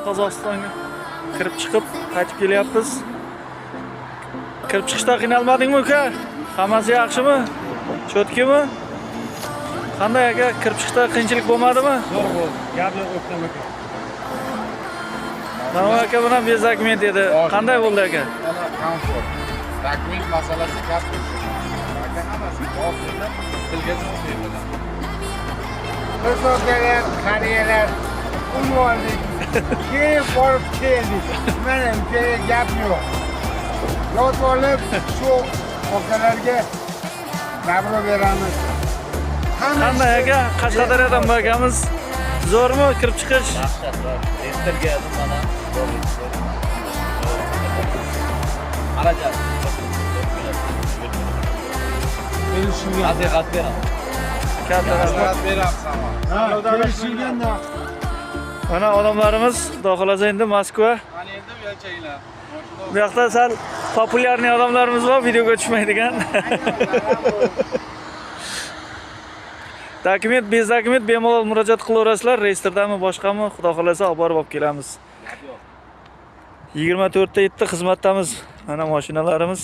Qozog'istonga kirib chiqib qaytib kelyapmiz. Kirib chiqishda qiynalmadingmi, uka? Hammasi yaxshimi? Чётко mi? Qanday, aka, kirib chiqishda qiyinchilik bo'lmadimi? Zo'r bo'ldi. Gap yo'q, O'ktam aka. Mana aka bilan без документ edi. Qanday bo'ldi, aka? Mana komfort. Dokument masalasi gap yo'q. Aka hammasi javob berdi, tilga javob berdi. Biz akalar, qariyalar pul oldik. Keyin borib keldik. Mana ukaga gap yo'q. Yotib olib shu akalarga добро beramiz. Hamma Qanday, aka? Qashqadaryodan bu akamiz. Zo'rmi kirib chiqish? Dahshat, reyestrga mana. Xarajat. Kelishilgan. Nasihat beraman. Katta rahmat. Maslahat beramiz hamma. Ha, kelishilgan narx. Mana odamlarimiz, xudo xohlasa, endi Moskva. Mana endi uyalchanglar. Bu yoqda sal популярный odamlarimiz bor, videoga tushmaydigan. Dokument, без документ bemalol murojaat qilaverasizlar, reyestrdami, boshqami, xudo xohlasa, olib borib olib kelamiz. 24 ta 7 xizmatdamiz. Mana mashinalarimiz.